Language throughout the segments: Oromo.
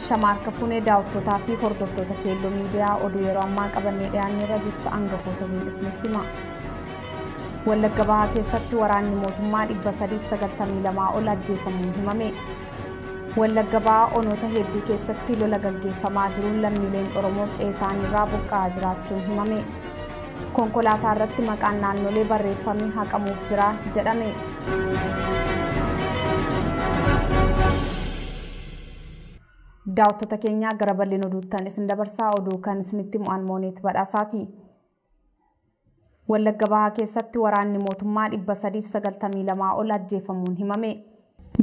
Ashamaa harka fuunee daawwattootaa fi hordoftoota Keelloo Miidiyaa, oduu yeroo ammaa qabannee dhiyaanneerra, dursa hangafoota oduun isinitti hima. Wallagga Bahaa keessatti waraanni mootummaa 392 ol ajjeefamuun himame. Wallagga Bahaa onoota hedduu keessatti lola gaggeeffamaa jiruun lammiileen Oromoo qe'ee isaaniirraa buqqa'aa jiraachuun himame. Konkolaataa irratti maqaan naannolee barreeffame haqamuuf jira jedhame. Daawwattoota keenya, gara bal'ina oduuttan isin dabarsaa, oduu kan isinitti mo'an Mooneet Badhaasaati. Wallagga Bahaa keessatti waraanni mootummaa 392 ol ajjeefamuun himame.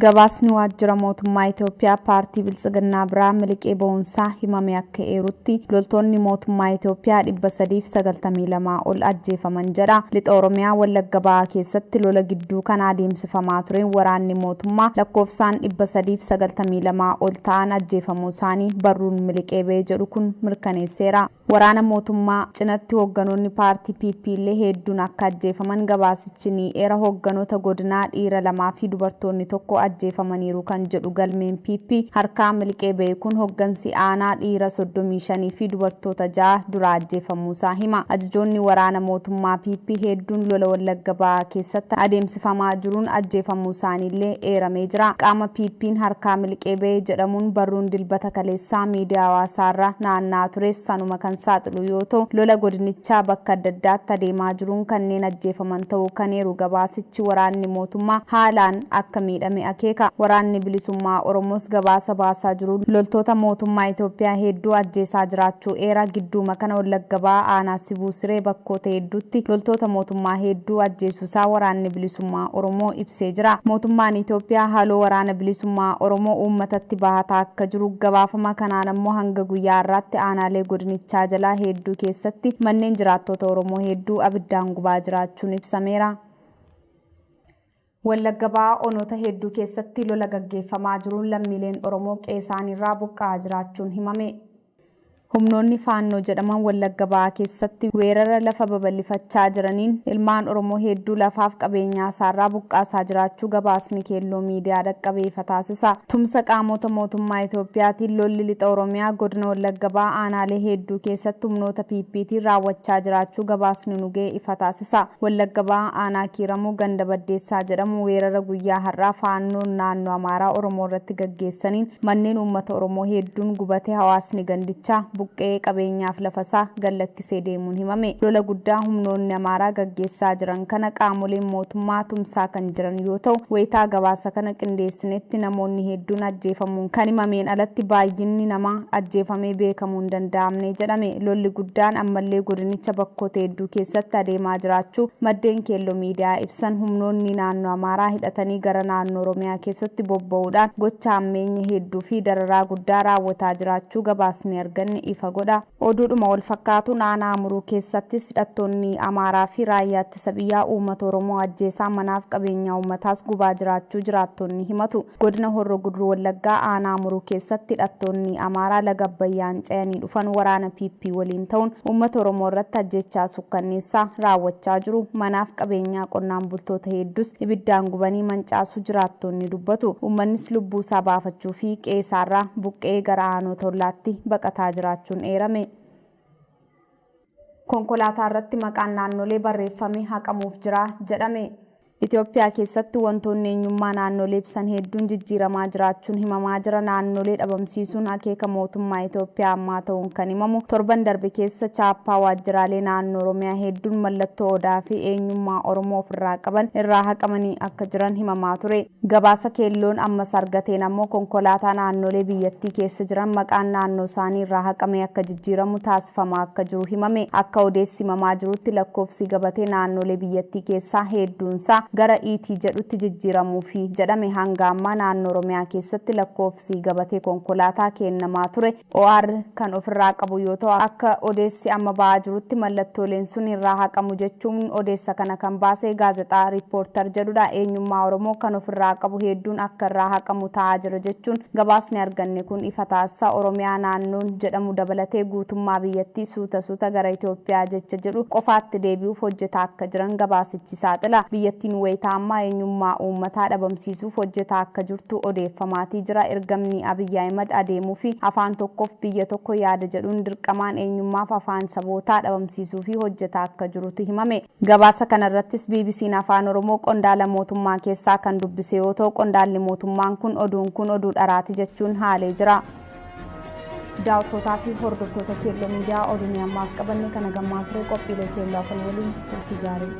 Gabaasni waajjira mootummaa Itoophiyaa paartii Biltsiginnaa biraa miliqee ba'uunsaa himame akka eerutti, loltoonni mootummaa Itoophiyaa 392 ol ajjeefaman jedha. Lixa Oromiyaa Wallagga Bahaa keessatti lola gidduu kana adeemsifamaa tureen waraanni mootummaa lakkoofsaan 392 ol ta'an ajjeefamuu isaanii barruun miliqee ba'e jedhu kun mirkaneesseera. Waraana mootummaa cinatti hoogganoonni paartii PP illee hedduun akka ajjeefaman gabaasichi ni eera. Hoogganoota godinaa dhiira lamaa fi dubartoonni tokko ajjeefamaniiru kan jedhu galmeen PP harkaa miliqee ba'e kun, hooggansi aanaa dhiira 35 fi dubartoota 6 dura ajjeefamuusaa hima. Ajajoonni waraana mootummaa PP hedduun lola Wallagga Bahaa keessatti adeemsifamaa jiruun ajjeefamuu isaaniillee eeramee jira. Qaama PP'n harkaa miliqee ba'e jedhamuun barruun Dilbata kaleessaa miidiyaa hawaasaarra naanna'aa tures sanuma kan saaxilu yoo ta'u, lola godinichaa bakka adda addaatti adeemaa jiruun kanneen ajjeefaman ta'uu kan eeru gabaasichi, waraanni mootummaa haalaan akka miidhame akeeka. Waraanni Bilisummaa Oromoos gabaasa baasaa jiru loltoota mootummaa Itoophiyaa hedduu ajjeesaa jiraachuu eera. Gidduuma kana Wallagga Bahaa aanaa Sibuu Siree bakkoota hedduutti loltoota mootummaa hedduu ajjeesuusaa Waraanni Bilisummaa Oromoo ibsee jira. Mootummaan Itoophiyaa haaloo Waraana Bilisummaa Oromoo uummatatti bahataa akka jiru gabaafama. Kanaan ammoo hanga guyyaa har'aatti aanaalee godinichaa jalaa hedduu keessatti manneen jiraattota Oromoo hedduu abiddaan gubaa jiraachuun ibsameera. Wallagga Bahaa onoota hedduu keessatti lola gaggeeffamaa jiruun lammiileen Oromoo qe'ee isaaniirraa buqqa'aa jiraachuun himame. Humnoonni Faannoo jedhaman Wallagga Bahaa keessatti weerara lafa babal'ifachaa jiraniin ilmaan Oromoo hedduu lafaaf qabeenyaa isaarraa buqqaasaa jiraachuu gabaasni Keelloo Miidiyaa dhaqqabee ifa taasisa. Tumsa qaamota mootummaa Itoophiyaatiin lolli lixa Oromiyaa godina Wallagga Bahaa aanaalee hedduu keessatti humnoota PPtiin raawwachaa jiraachuu gabaasni nu ga'e ifa taasisa. Wallagga Bahaa aanaa Kiiramuu ganda Baddeessaa jedhamu weerara guyyaa har'aa Faannoon naannoo Amaaraa Oromoo irratti gaggeessaniin manneen uummata Oromoo hedduun gubate, hawaasni gandichaa buqqa'ee qabeenyaaf lafasaa gallakkisee deemuun himame. Lola guddaa humnoonni Amaaraa gaggeessaa jiran kana qaamoleen mootummaa tumsaa kan jiran yoo ta'u, wayitaa gabaasa kana qindeessinetti namoonni hedduun ajjeefamuun kan himameen alatti baay'inni namaa ajjeefamee beekamuu hin danda'amne jedhame. Lolli guddaan ammallee godinicha bakkoota hedduu keessatti adeemaa jiraachuu maddeen Keelloo Miidiyaa ibsan. Humnoonni naannoo Amaaraa hidhatanii gara naannoo Oromiyaa keessatti bobba'uudhaan gocha hammeenya hedduu fi dararaa guddaa raawwataa jiraachuu gabaasni arganne ifa godha. Oduudhuma wal fakkaatuun aanaa Amuruu keessattis hidhattoonni Amaaraa fi raayyaa ittisa biyyaa uummata Oromoo ajjeesaa, manaaf qabeenyaa uummataas gubaa jiraachuu jiraattonni himatu. Godina Horroo Guduruu Wallaggaa aanaa Amuruu keessatti hidhattoonni Amaaraa laga Abbayyaan ce'anii dhufan waraana PP waliin ta'uun uummata Oromoo irratti ajjechaa sukkanneessaa raawwachaa jiru. Manaaf qabeenyaa qonnaan bultoota hedduus ibiddaan gubanii mancaasuu jiraattonni dubbatu. Uummannis lubbuu isaa baafachuu fi qe'ee isaarraa buqqa'ee gara aanota ollaatti baqataa jiraachuun eerame. Konkolaataa irratti maqaan naannolee barreeffame haqamuuf jira jedhame. Itoophiyaa keessatti wantoonni eenyummaa naannolee ibsan hedduun jijjiiramaa jiraachuun himamaa jira. Naannolee dhabamsiisuun akeeka mootummaa Itoophiyaa ammaa ta'uun kan himamu, torban darbe keessa chaappaa waajjiraalee naannoo Oromiyaa hedduun mallattoo odaa fi eenyummaa Oromoo ofirraa qaban irraa haqamanii akka jiran himamaa ture. Gabaasa Keelloon ammas argateen ammoo konkolaataa naannolee biyyattii keessa jiran maqaan naannoo isaanii irraa haqamee akka jijjiiramu taasifamaa akka jiru himame. Akka odeessi himamaa jirutti lakkoofsi gabatee naannolee biyyattii keessaa hedduunsaa gara ET jedhutti jijjiiramuufi jedhame. Hanga ammaa naannoo Oromiyaa keessatti lakkoofsi gabatee konkolaataa kennamaa ture OR kan ofirraa qabu yoo ta'u, akka odeessi amma ba'aa jirutti mallattooleen sun irraa haqamu jechuun odeessa kana kan baase gaazexaa Riippoortar jedhudha. Eenyummaa Oromoo kan ofirraa qabu hedduun akka irraa haqamu ta'aa jira jechuun gabaasni arganne kun ifa taasisa. Oromiyaa naannoon jedhamu dabalatee guutummaa biyyattii suuta suuta gara Itoophiyaa jecha jedhu qofaatti deebi'uuf hojjetaa akka jiran gabaasichi saaxila. Biyyattiin PP'n wayita ammaa eenyummaa uummataa dhabamsiisuuf hojjetaa akka jirtu odeeffamaatii jira. Ergamni Abiy Ahimad adeemuu fi afaan tokkoof biyya tokko yaada jedhuun dirqamaan eenyummaaf afaan sabootaa dhabamsiisuu fi hojjetaa akka jirutu himame. Gabaasa kanarrattis BBC'n Afaan Oromoo qondaala mootummaa keessaa kan dubbise yoo ta'u, qondaalli mootummaan kun oduun kun oduu dharaati jechuun haalee jira. Daawwattootaa fi hordoftoota Keelloo Miidiyaa, oduun ammaaf qabanne kana gammaa ture. Qophiilee Keelloo hafan waliin turtii gaarii.